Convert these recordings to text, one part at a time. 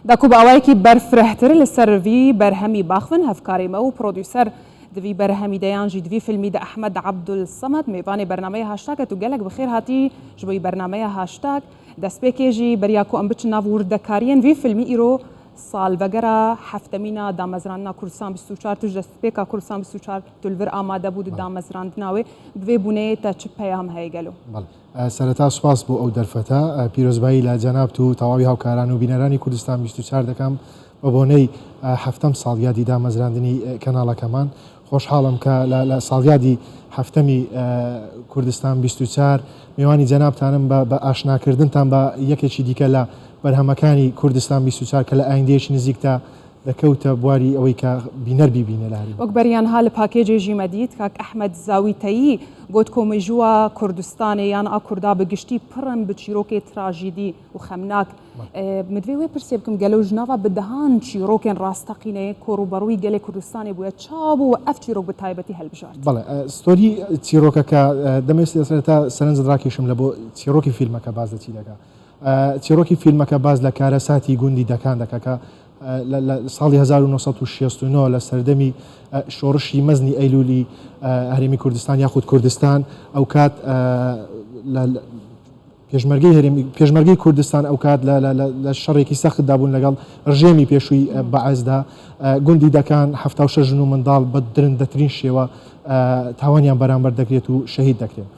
داکو بە ئاوایەکی بەرفرەهتر لە سەر ڤی بەرهەمی باخڤن هەڤکارێ مە و پرۆدیوسەر دڤی بەرهەمی دە یان ژی دڤی فیلمی دە ئەحمەد عەبدولسەمەد مێڤانێ بەرنامەیە هاشتاگە تو گەلەک بخێر هاتی ژ بۆی بەرنامەیە هاشتاگ دەستپێکێ ژی بەریا کو ئەم بچن ناڤ وردەکاریێن ڤی فیلمی ئیرۆ ساڵڤەگەرا هەفتەمینا دامەزراندنا کوردستان 24 توش دەستپێکا کوردستان 24 تو لڤر ئامادە بوو د دامەزراندنا وێ بڤێ بوونەیێ تە چ پەیام هەیە گەلۆ؟ بەڵێ. سەرەتا سوپاس بۆ ئەو دەرفەتە، پیرۆزبایی لە جەنابت و تەواوی هاوکاران و بینەرانی کوردستان 24 دەکەم بە بۆنەی حەفتەم ساڵیادی دامەزراندنی کەناڵەکەمان. خۆشحاڵم کە لە ساڵیادی حەفتەمی کوردستان 24 میوانی جەنابتانم بە ئاشناکردنتان بە یەکێکی دیکە لە بەرهەمەکانی کوردستان 24 کە لە ئایندەیەکی نزیکدا دەکەوتە بواری ئەوەی کە بینەر بیبینێ لە هەرێمی. وەک بەریان ها لە پاکێجێ ژی مە دیت کاک ئەحمەد زاویتەیی گۆت کۆ مێژووە کوردستانێ یان ئا کوردا بە گشتی پڕن بە چیرۆکێ تراژیدی و خەمناک. مدڤێ وێ پرسێ بکم گەلۆ ژناڤا بە دەهان چیرۆکێن ڕاستەقینەێ کۆ ڕووبەڕووی گەلێ کوردستانێ بووە چاوە بوو و ئەف چیرۆک بە تایبەتی هەلبژارد؟ بەڵێ ستۆری چیرۆکەکە دەمەوێت سەرەتا سەرنجت ڕاکێشم لە بۆ چیڕۆکی فیلمەکە باس لە چی دەکا. چیڕۆکی فیلمەکە باس لە کارەساتی گوندی دەکان دەکا کە لە ساڵی 1969 لە سەردەمی شۆڕشی مەزنی ئەیلولی هەرێمی کوردستان یاخود کوردستان ئەوکات لە پێشمەرگەی هەرێمی پێشمەرگەی کوردستان ئەوکات لە شەڕێکی سەختدا بوون لەگەڵ ڕژێمی پێشووی بەعسدا گوندی دەکان 76 ژن و منداڵ بە درندەترین شێوە تاوانیان بەرامبەر دەکرێت و شەهید دەکرێن.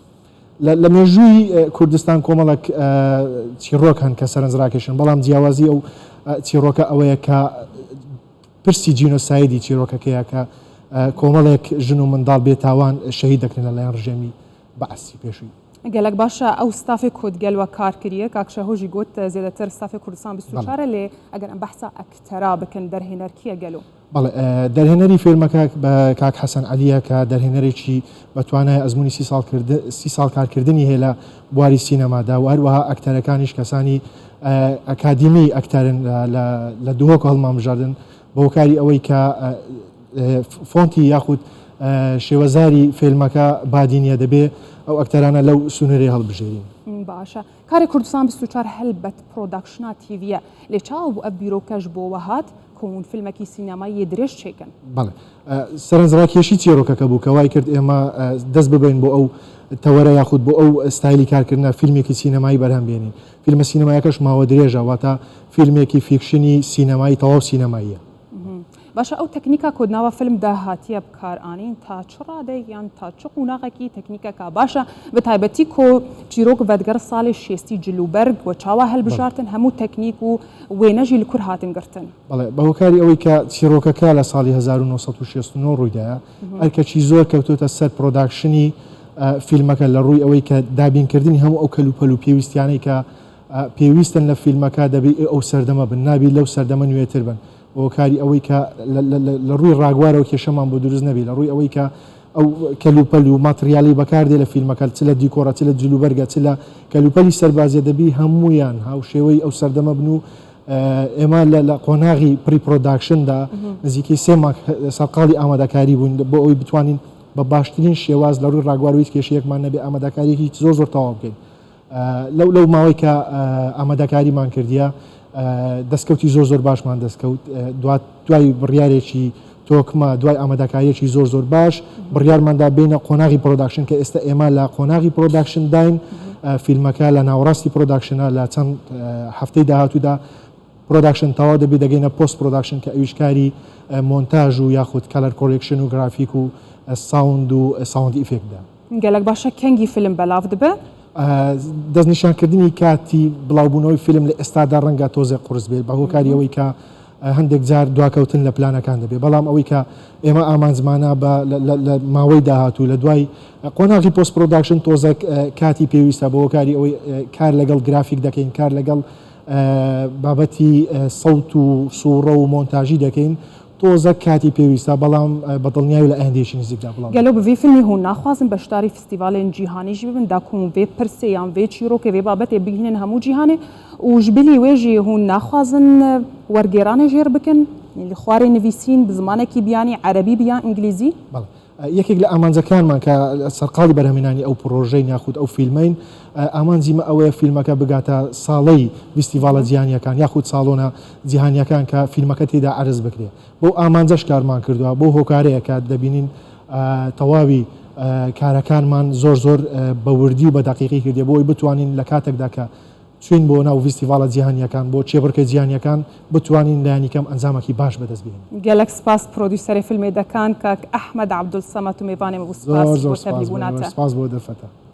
لە مێژووی کوردستان کۆمەڵێک چیڕۆک هەن کە سەرنجڕاکێشن، بەڵام جیاوازی ئەو چیڕۆکە ئەوەیە کە پرسی جینۆسایدی چیرۆکەکەیە کە کۆمەڵێک ژن و منداڵ بێتاوان شەهید دەکرێن لەلایەن ڕژێمی بەعسی پێشووی. گەلەک باشە ئەو ستافێ کۆ دگەل وە کار کریە کاک شەهۆ ژی گۆت زێدەتر ستافێ کوردستان 24 لێ ئەگەر ئەم بەحسا ئەکتەرا بکن دەرهێنەر کیە گەلۆ؟ بەڵێ دەرهێنەری فیلمەکە کاک حەسەن عەلیە کە دەرهێنەرێکی بە توانای ئەزموونی سی ساڵ سی ساڵ کارکردنی هەیە لە بواری سینەمادا و هەروەها ئەکتەرەکانیش کەسانی ئەکادیمی ئەکتەرن لە دهۆک هەڵمان بژاردن بە هۆکاری ئەوەی کە فۆنتی یاخود شێوەزاری فیلمەکە بادینیە دەبێ ئەو ئەکتەرانە لەو سنوورەی هەڵبژێرین. باشە کارێ کوردستان 24 هەلبەت پرۆداکشنا تیڤیە لێ چاوە بوو ئەڤ بیرۆکەش بۆ وە هات کۆ هوون فیلمەکی سینەمای یێ درێژ چێکەن. بەڵێ سەرنجڕاکێشی چیرۆکەکە بوو کە وای کرد ئێمە دەست ببەین بۆ ئەو تەوەرە یاخود بۆ ئەو ستایلی کارکردنە فیلمێکی سینەمایی بەرهەم بێنین. فیلمە سینەمایەکەش ماوە درێژە واتە فیلمێکی fiction ی سینەمایی تەواو سینەماییە. باشە ئەو تەکنیکا کۆ دناوا فیلم دا هاتیە بکار ئانین تا چ ڕادەیک یان تا چ قوناغەکی تەکنیکەکا باشە بە تایبەتی کۆ چیرۆک ڤەدگەڕ سالێ شێستی جل و بەرگ وە چاوا هەلبژارتن هەموو تەکنیک و وێنە ژی لکور هاتن گرتن؟ بەڵێ بە هۆکاری ئەوەی کە چیڕۆکەکە لە ساڵی 1969 ڕوویدایە ئەرکەکی زۆر کەوتۆتە سەر production ی فیلمەکە لە ڕووی ئەوەی کە دابینکردنی هەموو ئەو کەلوپەل و پێویستیانەی کە پێویستن لە فیلمەکە دەبی ئەو سەردەمە بن نابی لەو سەردەمە نوێتر بن بە هۆکاری ئەوەی کە لە ڕووی ڕاگوارەوە کێشەمان بۆ دروست نەبی لە ڕووی ئەوەی کە ئەو کەلوپەل و ماتریالی بەکاردێ لە فیلمەکە چ لە دیکۆرە چ لە جلوبەرگە چ لە کەلوپەلی سەربازیە دەبی هەموویان هاوشێوەی ئەو سەردەمە بن و ئێمە لە قۆناغی pre-production دا نزیکەی سێ مانگ سەرقاڵی ئامادەکاری بووین بۆ ئەوەی بتوانین بە باشترین شێواز لە ڕووی ڕاگوار و هیچ کێشەیەکمان نەبێ ئامادەکاریەکی زۆر زۆر تەواو بکەین. لەو لەو ماوەی کە ئامادەکاریمان کردیە دەستکەوتی زۆر زۆر باشمان دەستکەوت دوای بڕیارێکی تۆکمە دوای ئامادەکاریەکی زۆر زۆر باش بڕیارماندا بینە قۆناغی production کە ئێستا ئێمە لە قۆناغی production داین فیلمەکە لە ناوەڕاستی production ە لە چەند هەفتەی داهاتوودا production تەواو دەبێت دەگەینە post production کە ئەویش کاری مۆنتاژ و یاخود color correction و گرافیک و sound و sound effect ە. گەلەک باشە کەنگی فیلم بەلاڤ دبێ؟ دەستنیشانکردنی کاتی بڵاوبوونەوەی فیلم لە ئێستادا ڕەنگە تۆزێک قورس بێت بە هۆکاری ئەوەی کە هەندێک جار دواکەوتن لە پلانەکان دەبێت بەڵام ئەوەی کە ئێمە ئامانجمانە بە لە ماوەی داهاتوو لە دوای قۆناغی post production تۆزێک کاتی پێویستە بە هۆکاری ئەوەی کار لەگەڵ گرافیک دەکەین کار لەگەڵ بابەتی سەوت و سوڕە و مۆنتاژی دەکەین تۆزەک کاتی پێویستە بەڵام بە دڵنیاوی لە ئایندەیەکی نزیکدا بڵاو گەلۆ بڤی فیلمی هوون ناخوازن بەشداری فستیڤالێن جیهانی ژی ببن دا کوون ڤێ پرسێ یان ڤێ چیرۆکێ ڤێ بابەتێ بگهینن هەموو جیهانێ و ژ بلی وێ ژی هوون ناخوازن وەرگێرانێ ژێر بکن لی خوارێ نڤیسین ب زمانەکی بیانی عەرەبی بی یان ئینگلیزی؟ بەڵێ. یەکێک لە ئامانجەکانمان کە سەرقاڵی بەرهەمهێنانی ئەو پڕۆژەین یاخود ئەو فیلمەین، ئامانجی مە ئەوەیە فیلمەکە بگاتە ساڵەی ڤیستیڤاڵە جیهانییەکان یاخود ساڵۆنە جیهانییەکان کە فیلمەکە تێیدا عەرز بکرێ. بەو ئامانجەش کارمان کردووە، بەو هۆکارەیە کە دەبینین تەواوی کارەکانمان زۆر زۆر بە وردی و بە دەقیقی کردیە بۆ ئەوەی بتوانین لە کاتێکدا کە چوین بۆ ناو ڤیستیڤاڵە جیهانییەکان، بۆ کێبڕکێ جیهانییەکان بتوانین لایەنی کەم ئەنجامەکی باش بەدەست بهێنین. گەلەک سپاس پرۆدیوسەرێ فیلمێ دەکان کاک ئەحمەد عەبدولسەمەد و مێڤانێ مە بوو سپاس زۆر زۆر بۆ سپاس بۆ تەڤلی ئێوەش بووناتە. سپاس بۆ دەرفەتە.